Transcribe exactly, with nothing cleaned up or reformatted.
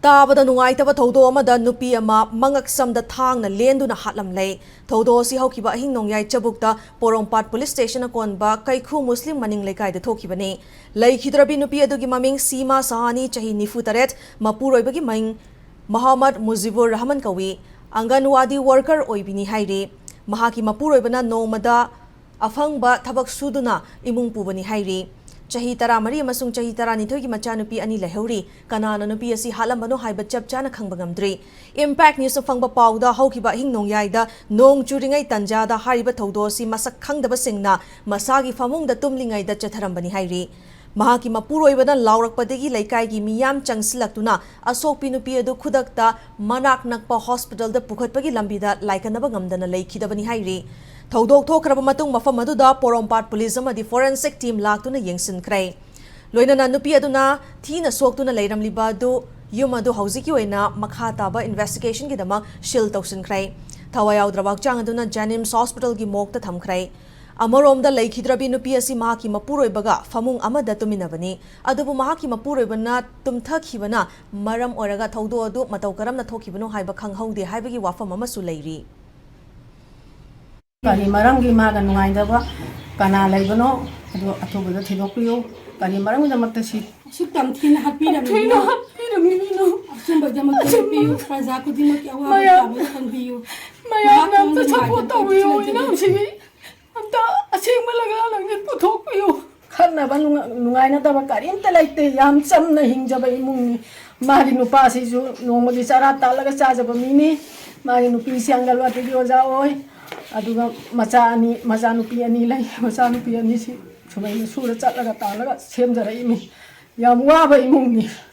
ꯇꯥꯕꯗ ꯅꯨꯡꯉꯥꯏꯇꯕ ꯊꯧꯗꯣꯛ ꯑꯃꯗ ꯅꯨꯄꯤ ꯑꯃ ꯃꯉꯛꯁꯝꯗ ꯊꯥꯡꯅ ꯂꯦꯟꯗꯨꯅ ꯍꯥꯠꯂꯝꯂꯦ꯫ ꯊꯧꯗꯣꯛ ꯑꯁꯤ ꯍꯧꯈꯤꯕ ꯑꯍꯤꯡ ꯅꯣꯡꯌꯥꯏ ꯆꯕꯨꯛꯇ ꯄꯣꯔꯣꯝꯄꯥꯠ ꯄꯨꯂꯤꯁ ꯁ꯭ꯇꯦꯁꯟ ꯑꯀꯣꯟꯕ ꯀꯩꯈꯨ ꯃꯨꯁꯂꯤꯝ ꯃꯅꯤꯡ ꯂꯩꯀꯥꯏꯗ ꯊꯣꯛꯈꯤꯕꯅꯤ꯫ ꯂꯩꯈꯤꯗ꯭ꯔꯕꯤ ꯅꯨꯄꯤ ꯑꯗꯨꯒꯤ ꯃꯃꯤꯡ ꯁꯤꯃꯥ ꯁꯍꯥꯅꯤ, ꯆꯍꯤ ꯅꯤꯐꯨ ꯇꯔꯦꯠ, ꯃꯄꯨꯔꯣꯏꯕꯒꯤ ꯃꯤꯡ ꯃꯣꯍꯝꯃꯗ ꯃꯨꯖꯤꯕꯨꯔ ꯔꯍꯃꯟ ꯀꯧꯏ꯫ ꯑꯪꯒꯟꯋꯥꯗꯤ ꯋꯥꯔꯀꯔ ꯑꯣꯏꯕꯤꯅꯤ ꯍꯥꯏꯔꯤ꯫ ꯃꯍꯥꯛꯀꯤ ꯃꯄꯨꯔꯣꯏꯕꯅ ꯅꯣꯡꯃꯗ ꯑꯐꯪꯕ ꯊꯕꯛ ꯁꯨꯗꯨꯅ ꯏꯃꯨꯡ ꯄꯨꯕꯅꯤ ꯍꯥꯏꯔꯤ꯫ ꯆꯍꯤ ꯇꯔꯥꯃꯔꯤ ꯑꯃꯁꯨꯡ ꯆꯍꯤ ꯇꯔꯥꯅꯤꯊꯣꯏꯒꯤ ꯃꯆꯥꯅꯨꯄꯤ ꯑꯅꯤ ꯂꯩꯍꯧꯔꯤ꯫ ꯀꯅꯥꯅ ꯅꯨꯄꯤ ꯑꯁꯤ ꯍꯥꯠꯂꯝꯕꯅꯣ ꯍꯥꯏꯕ ꯆꯞ ꯆꯥꯅ ꯈꯪꯕ ꯉꯝꯗ꯭ꯔꯤ꯫ ꯏꯝꯄꯦꯛ ꯅ꯭ꯌꯨꯁꯅ ꯐꯪꯕ ꯄꯥꯎꯗ, ꯍꯧꯈꯤꯕ ꯑꯍꯤꯡ ꯅꯣꯡꯌꯥꯏꯗ ꯅꯣꯡ ꯆꯨꯔꯤꯉꯩ ꯇꯟꯖꯥꯗ ꯍꯥꯏꯔꯤꯕ ꯊꯧꯗꯣꯛ ꯑꯁꯤ ꯃꯁꯛ ꯈꯪꯗꯕꯁꯤꯡꯅ ꯃꯁꯥꯒꯤ ꯐꯃꯨꯡꯗ ꯇꯨꯝꯂꯤꯉꯩꯗ ꯆꯠꯊꯔꯝꯕꯅꯤ ꯍꯥꯏꯔꯤ꯫ ꯃꯍꯥꯛꯀꯤ ꯃꯄꯨꯔꯣꯏꯕꯅ ꯂꯥꯎꯔꯛꯄꯗꯒꯤ ꯂꯩꯀꯥꯏꯒꯤ ꯃꯤꯌꯥꯝ ꯆꯪꯁꯤꯜꯂꯛꯇꯨꯅ ꯑꯁꯣꯛꯄꯤ ꯅꯨꯄꯤ ꯑꯗꯨ ꯈꯨꯗꯛꯇ ꯃꯅꯥꯛ ꯅꯛꯄ ꯍꯣꯁꯄꯤꯇꯥꯜꯗ ꯄꯨꯈꯠꯄꯒꯤ ꯂꯝꯕꯤꯗ ꯂꯥꯏꯀꯠꯅꯕ ꯉꯝꯗꯅ ꯂꯩꯈꯤꯗꯕꯅꯤ ꯍꯥꯏꯔꯤ꯫ ꯊꯧꯗꯣꯛ ꯊꯣꯛꯈ꯭ꯔꯕ ꯃꯇꯨꯡ ꯃꯐꯝ ꯑꯗꯨꯗ ꯄꯣꯔꯣꯝꯄꯥꯠ ꯄꯨꯂꯤꯁ ꯑꯃꯗꯤ ꯐꯣꯔꯦꯟꯁꯤꯛ ꯇꯤꯝ ꯂꯥꯛꯇꯨꯅ ꯌꯦꯡꯁꯤꯟꯈ꯭ꯔꯦ꯫ ꯂꯣꯏꯅꯅ ꯅꯨꯄꯤ ꯑꯗꯨꯅ ꯊꯤꯅ ꯁꯣꯛꯇꯨꯅ ꯂꯩꯔꯝꯂꯤꯕ ꯑꯗꯨ ꯌꯨꯝ ꯑꯗꯨ ꯍꯧꯖꯤꯛꯀꯤ ꯑꯣꯏꯅ ꯃꯈꯥ ꯇꯥꯕ ꯏꯟꯚꯦꯁꯇꯤꯒꯦꯁꯟꯒꯤꯗꯃꯛ ꯁꯤꯜ ꯇꯧꯁꯤꯟꯈ꯭ꯔꯦ꯫ ꯊꯋꯥꯏ ꯌꯥꯎꯗ꯭ꯔꯕ ꯍꯛꯆꯥꯡ ꯑꯗꯨꯅ ꯖꯦꯅꯤꯝꯁ ꯍꯣꯁꯄꯤꯇꯥꯜꯒꯤ ꯃꯣꯔꯒꯇ ꯊꯝꯈ꯭ꯔꯦ꯫ ꯑꯃꯔꯣꯝꯗ, ꯂꯩꯈꯤꯗ꯭ꯔꯕꯤ ꯅꯨꯄꯤ ꯑꯁꯤ ꯃꯍꯥꯛꯀꯤ ꯃꯄꯨꯔꯣꯏꯕꯒ ꯐꯃꯨꯡ ꯑꯃꯗ ꯇꯨꯃꯤꯟꯅꯕꯅꯤ꯫ ꯑꯗꯨꯕꯨ ꯃꯍꯥꯛꯀꯤ ꯃꯄꯨꯔꯣꯏꯕꯅ ꯇꯨꯝꯊꯈꯤꯕꯅ ꯃꯔꯝ ꯑꯣꯏꯔꯒ ꯊꯧꯗꯣꯛ ꯑꯗꯨ ꯃꯇꯧ ꯀꯔꯝꯅ ꯊꯣꯛꯈꯤꯕꯅꯣ ꯍꯥꯏꯕ ꯈꯪꯍꯧꯗꯦ ꯍꯥꯏꯕꯒꯤ ꯋꯥꯐꯝ ꯑꯃꯁꯨ ꯂꯩꯔꯤ꯫ ꯀꯔꯤ ꯃꯔꯝꯒꯤ ꯃꯥꯒ ꯅꯨꯡꯉꯥꯏꯗꯕ ꯀꯅꯥ ꯂꯩꯕꯅꯣ? ꯑꯗꯨ ꯑꯊꯨꯕꯗ ꯊꯤꯗꯣꯛꯄꯤꯌꯨ꯫ ꯀꯔꯤ ꯃꯔꯝꯒꯤꯗꯃꯛꯇ ꯁꯤ ꯑꯁꯨꯛ ꯌꯥꯝ ꯊꯤꯅ ꯍꯥꯠꯄꯤꯔꯝꯃꯤꯅꯣ? ꯊꯤꯅ ꯍꯥꯠꯄꯤꯔꯝꯃꯤꯅꯣ? ꯑꯆꯨꯝꯕꯒꯤꯗꯃꯛꯇ ꯂꯦꯞꯄꯤꯌꯨ꯫ ꯄ꯭ꯔꯖꯥ ꯈꯨꯗꯤꯡꯃꯛꯀꯤ ꯑꯋꯥꯕ ꯃꯌꯥꯝ, ꯇꯥꯕꯗ ꯈꯟꯕꯤꯌꯨ꯫ ꯃꯌꯥꯝꯅ ꯑꯝꯇ ꯅꯨꯡꯉꯥꯏꯇꯕ ꯁꯞꯄꯣꯔꯠ ꯇꯧꯕꯤꯌꯨ꯫ ꯂꯩꯖꯗꯦ꯫ ꯏꯅꯥꯎꯁꯤꯒꯤ ꯑꯝꯇ ꯑꯁꯦꯡꯕ ꯂꯒꯥ ꯂꯪꯖꯤꯠ ꯄꯨꯊꯣꯛꯄꯤꯌꯨ꯫ ꯈꯠꯅꯕ ꯅꯨꯡꯉ-, ꯅꯨꯡꯉꯥꯏꯅꯗꯕ ꯀꯔꯤꯝꯇ ꯂꯩꯇꯦ꯫ ꯌꯥꯝ ꯆꯝꯅ ꯍꯤꯡꯖꯕ ꯏꯃꯨꯡꯅꯤ꯫ ꯃꯥꯒꯤ ꯅꯨꯄꯥꯁꯤꯁꯨ ꯅꯣꯡꯃꯒꯤ ꯆꯔꯥ ꯇꯥꯜꯂꯒ ꯆꯥꯖꯕ ꯃꯤꯅꯤ꯫ ꯃꯥꯒꯤ ꯅꯨꯄꯤꯁꯤ ꯑꯪꯒꯜꯋꯥꯗꯤꯒꯤ ꯑꯣꯖꯥ ꯑꯣꯏ꯫ ꯑꯗꯨꯒ ꯃꯆꯥ ꯑꯅꯤ, ꯃꯆꯥꯅꯨꯄꯤ ꯑꯅꯤ ꯂꯩ꯫ ꯃꯆꯥꯅꯨꯄꯤ ꯑꯅꯤꯁꯤ ꯁꯨꯃꯥꯏꯅ ꯁꯨꯔ ꯆꯠꯂꯒ ꯇꯥꯜꯂꯒ ꯁꯦꯝꯖꯔꯛꯏꯅꯤ꯫ ꯌꯥꯝ ꯋꯥꯕ ꯏꯃꯨꯡꯅꯤ꯫